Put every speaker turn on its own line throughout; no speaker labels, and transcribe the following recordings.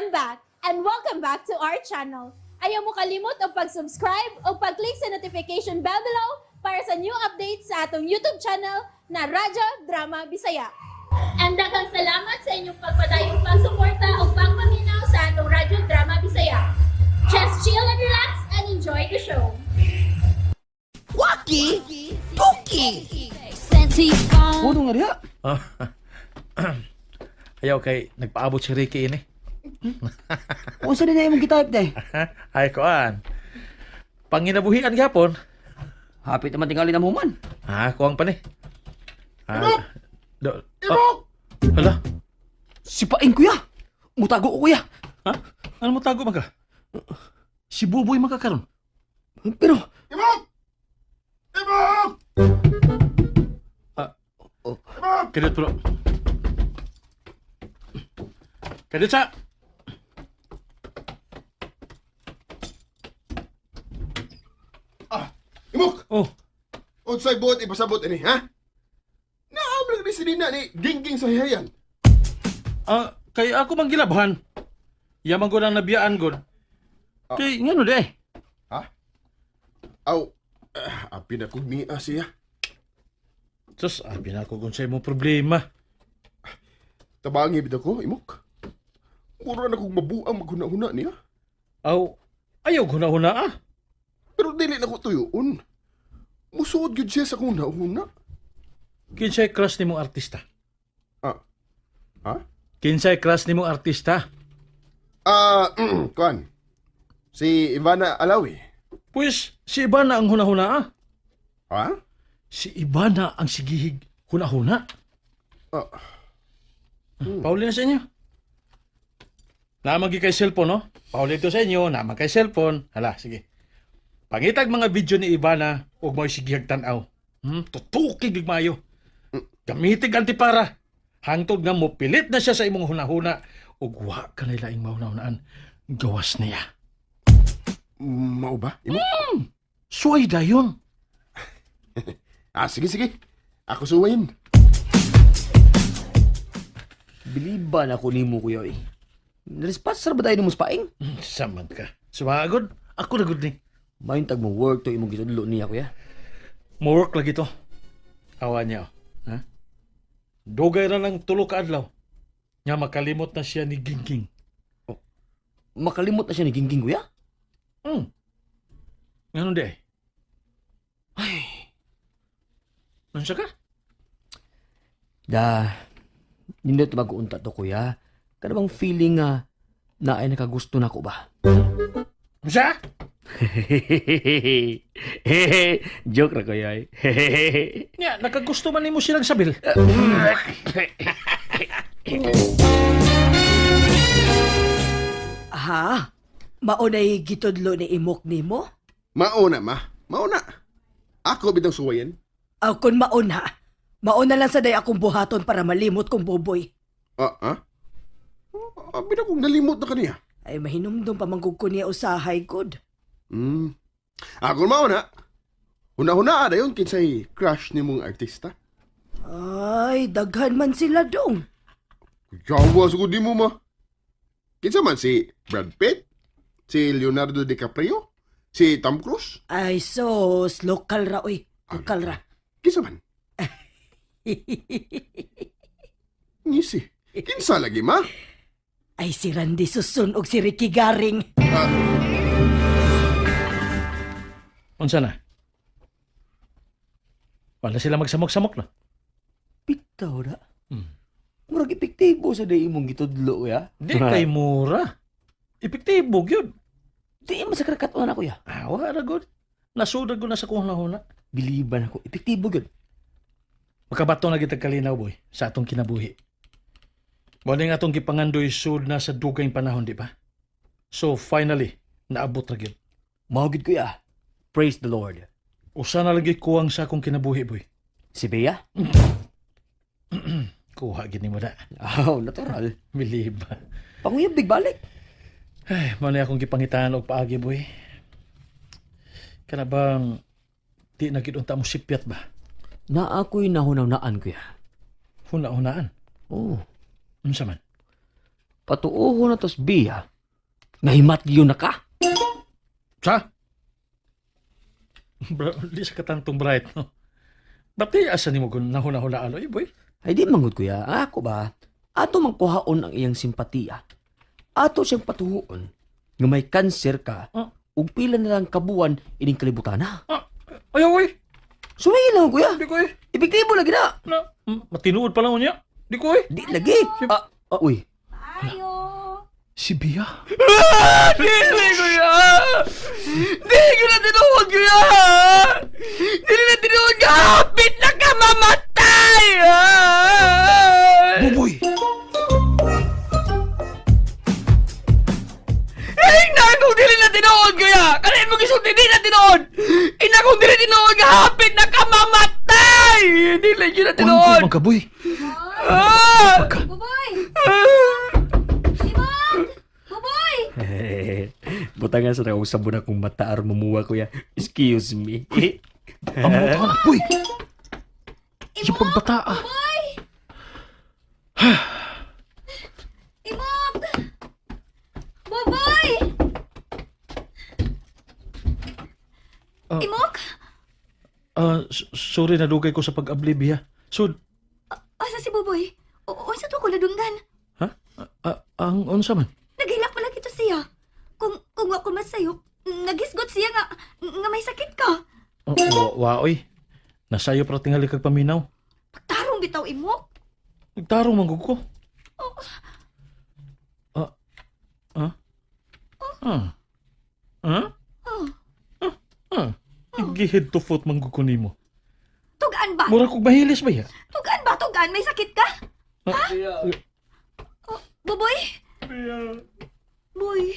I'm back and welcome back to our channel. Ayaw mo kalimot og pag-subscribe o pag-click sa notification bell below para sa new updates sa atong YouTube channel na Radyo Drama Bisaya. And daghang salamat sa inyong pagpadayong pagsuporta o pagpaminaw sa atong Radyo Drama Bisaya. Just chill and relax and enjoy the show.
Waki! Tuki!
Puno nga diha.
Ah. Ayaw kay nagpaabot si Ricky ini.
Unsa din na imong gitype day?
Ay koan. Panginabuhian gyapon.
Hapit naman tingali na mo man.
Ah, kuang pa ni. Ah, do, oh, hala.
Sipain kuya. Mutago ko, kuya.
Ha? Ano mo tago man ka? Si Buboy man ka karon.
Pero
Ah, kadiyot bro. Kadiyot sa.
Ah, Imok!
Oh,
Unsay buot ipasabot ini, ha? Naamlag ni sinina ni Gingging sa hihayan.
Ah, kay ako man gilabhan. Yaman ko lang nabiyaan gud. Kay ngano di?
Ha? Aw, api na kog niya siya.
Sus, abi na ko kung sa imong problema.
Tabangi bitaw ko, Imok. Mura na kog mabuang maghuna-huna niya.
Aw, ayaw huna-huna ah.
Pero dili na ko tuyoon. Musuod gyud siya sa akong huna-huna.
Kinsay crush nimong artista?
Ah. Ha?
Kinsay crush nimong artista?
Ah, kuan. Si Ivana Alawi.
Pues, si Ivana ang huna-huna ah.
Ha?
Si Ivana ang sigihig huna-huna.
Ah,
Pauli na sa inyo. Naman gyud kay cellphone, no? Pauli ito sa inyo, naman kay cellphone. Hala, sige. Pangitag mga video ni Ivana ug mo'y sigihag tan-aw. Tutukig gid maayo. Gamitig antipara. Hangtod nga mopilit na siya sa imong huna-huna ug wa ka na laing mahuna-hunaan. Gawas niya.
Mao ba, Imok?
Suway dayon.
Ah, sige, sige. Ako suwayin.
Biliba na ko nimo, kuya eh. Naresponse ra ba tayo nimo sa paing?
Saman ka. Sumagod. Ako na gud ni.
Mayuntag mo work to imong gitudlo niya, kuya.
Mo work lagi to. Awa niya. Oh. Ha? Dugay ra lang tulo ka adlaw. Nga makalimot na siya ni Gingging.
Makalimot na siya ni Gingging, kuya.
Nganon di ay? Ay. Nansa ka?
Da, nindot mag-unta to, kuya. Kada bang feeling nga na ay nakagusto na ko ba?
Unsa?
Joke ra, kuya eh.
Nya, nakagusto man nimo silang sabil.
Ha? Maunay gitudlo ni imok nimo?
Mauna, ma. Mauna. Ako bitaw suwayin.
Aw kun mauna. Mauna lang sa day akong buhaton para malimot kong buboy.
Ah, ah? Abi na kong nalimot na kaniya.
Ay mahinumdum pa manggug ko niya usahay good.
Ako mauna. Huna-huna na yun kinsay crush ni mong artista.
Ay, daghan man sila dong.
Yawa sa di mo ma. Kinsa man si Brad Pitt? Si Leonardo DiCaprio? Si Tom Cruise?
Ay sos, lokal ra oy. Lokal ra.
Kinsa man? Ngisi. Kinsa lagi ma?
Ay si Randy Susun og si Ricky Garing.
Unsa na? Wala sila magsamok-samok na.
Bitaw na. Murag epektibo sa day imong gitudlo, kuya.
Di kay mura. Epektibo gyud.
Di man sa krakatuan na, kuya.
Ah, wala gud. Nasudag ko na sa kuhuna-huna.
Biliban ako. Epektibo gyud.
Makabato na gitag kalinaw, boy, sa atong kinabuhi. Mao ni nga atong gipangandoy sud na sa dugayng panahon, di ba? So finally, naabot ra gyud.
Mao gyud, kuya. Praise the Lord.
Usa na lagi kuwang sa akong kinabuhi, boy.
Si Bea?
Kuha gid nimo na.
Oh, natural.
Biliba.
Panguyab big balik.
Ay, mao ni akong gipangitaan og paagi, boy. Kana bang di na gid unta mo sipyat ba?
Na ako'y nahunaw-naan, kuya.
Huna-hunaan.
Oh,
Unsa man?
Patuoho na tos biya. Nahimat gyud na ka.
Sa? Bro, di sa katantong bright, no? Bati, asa ni mo kung nahuna-hunaan, oy, boy?
Ay di manggod kuya, ako ba? Ato man kuhaon ang iyang simpatiya. Ato siyang patuhuon nga may kanser ka
Ah.
ug pila na lang kabuan ining kalibutan na.
Ah, ayaw, oy.
Sumingil lang kuya.
Di ko, eh.
Epektibo lagi na.
Na, matinuod pa lang niya. Di ko, eh.
Di lagi. Ah, ah, uy.
Ayo.
Si Bia.
Ah, dili kuya. Di ko na tinuod kuya. Dili na tinuod ka. Hapit na ka mamatay.
Buboy!
Ina kung dili na tinuod kuya. Kanin mo gisulti di na tinuod. Ina kung dili tinuod ka hapit na ka mamatay. Dili gyud na tinuod.
Ano ka, boy?
Ah!
Buboy! Simon! Buboy!
Butangan sa akong sabon akong mata aron mamuha kuya. Excuse me.
Ang mga na, boy! Sa pagbata, ah.
Buboy! Imok! Buboy!
Ah.
Imok?
Ah, sorry na dugay ko sa pag-abli, Bia. So,
Asa si Buboy? O unsa to ko nadunggan?
ha? Ah, ang unsa man?
Naghilak pala kito siya. Kung ako masayop, nagisgot siya nga nga may sakit ka.
Oh, wa, oy. Nasayo pra tingali kag paminaw.
Pagtarong bitaw imok.
Nagtarong man gud ko. Ah. Ah? Ah. Ah?
Oh,
Ah. Gi-head to foot man gud ko nimo.
tugaan ba?
Mura kog mahilis ba ya?
Tugaan ba? Tugaan may sakit ka?
Ah,
Buboy? Boy,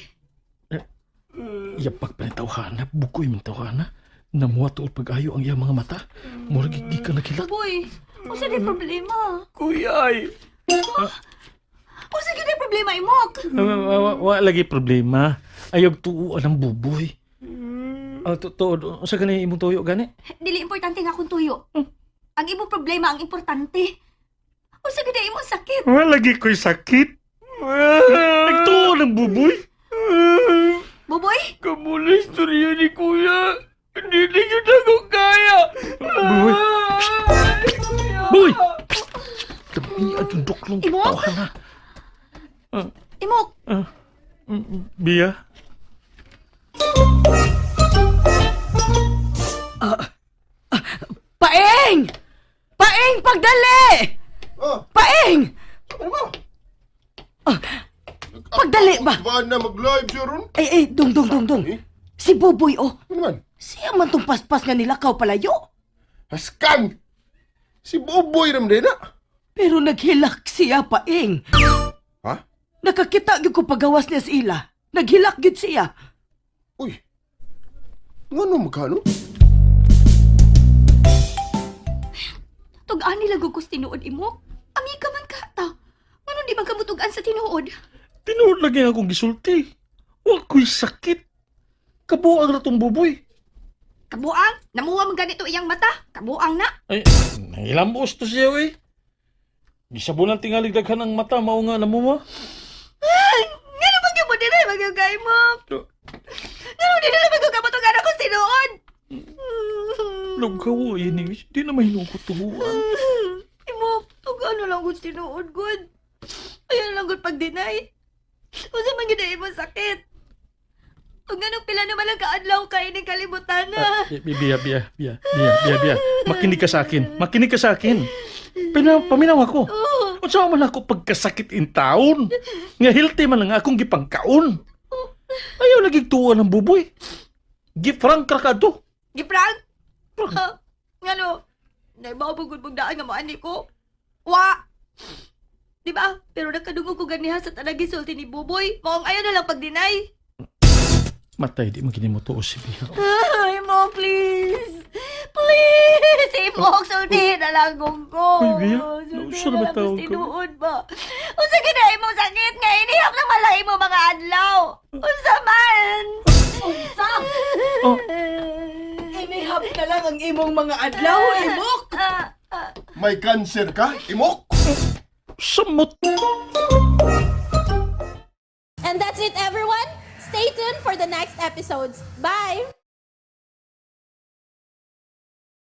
Yapak pa ni tawhana, bukoy man tawhana. Namuha tuod pag-ayo ang iyang mga mata. Mura gid di ka nakilak.
Buboy. Unsa di problema?
Kuya ay.
Unsa gyud di problema imok?
Wa lagi problema. Ayog tuoan ang buboy. Ah, tuod, unsa gani imong tuyo gani?
Dili importante nga akong tuyo. Ang imong problema ang importante. Unsa gyud di imong sakit?
Wa lagi ko'y sakit. Nagtuo ng buboy.
Buboy?
Kamula istorya ni kuya. Hindi na yun ako kaya.
Buboy. Buboy! Tabi at yung duklong
Imok?
tawhana.
Imok,
Bia?
Paeng! Paeng, pagdali!
Ah,
Paeng!
ano ba?
Ah, pagdali ba?
Ba na mag-live siya ron?
Ay, ay, dong, dong, dong, dong.
Eh?
Si Buboy, oh.
Ano man?
Siya man tong paspas nga nilakaw palayo.
Haskan! Si Boboy ram din na.
Pero naghilak siya, Paeng.
Ha?
Nakakita gyud ko pagawas niya sa ila. Naghilak gyud siya.
Uy. Ngano magkano?
Tugaan nila gugos tinuod imok. Amiga man ka ta. Nganong di man ka mutugaan sa tinuod?
Tinuod lagi akong gisulti. Wa ko'y sakit. Kabuang na tong buboy.
Kabuang, namuha man ganito iyang mata. Kabuang na.
Ay, nangilambos to siya, eh. Gisabunan tingalig daghan ang mata, mao nga namuha.
Ngano man gyud mo dili magagay mo? Ngano dili magagay mo tugaan ako sa tinuod?
Lughaw, eh, ni di na mahinukot tuhuan.
Imok, tugaan na lang ko sa tinuod gud. Ayan lang gud pag-deny. Unsa man gyud ang imong sakit? Ug nganong pila naman lang kaadlaw kay ning kalibutan na.
Biya, biya, biya, biya, biya, biya. Makinig ka sa akin. Makinig ka sa akin. Paminaw ako. Unsa man ako pagkasakit in taon. Nga healthy man ang akong gipangkaon. Ayaw lagi tuwa ng buboy. Gifrank ra ka to.
Giprank? Ha? Ngano? Naibaw ba gud daan nga maani ko? Wa! Di ba? Pero nakadungog ko ganiha sa tanang gisulti ni Buboy. Maong ayaw na lang pag-deny.
Matay, di man gini mo tuo si Biya.
Ay, mo, please. Please! Imok, sultihin na lang kong ko.
Uy, Bia,
Sultihin
nausa
na
na ba
lang kung
tawag ka?
tinuod ba? Unsa gina imong sakit nga inihap ng malay mo mga adlaw. Unsa man?
Unsa?
Oh.
Inihap na lang ang imong mga adlaw, imok.
May cancer ka? Imok?
Samot!
That's it, everyone. Stay tuned for the next episodes. Bye!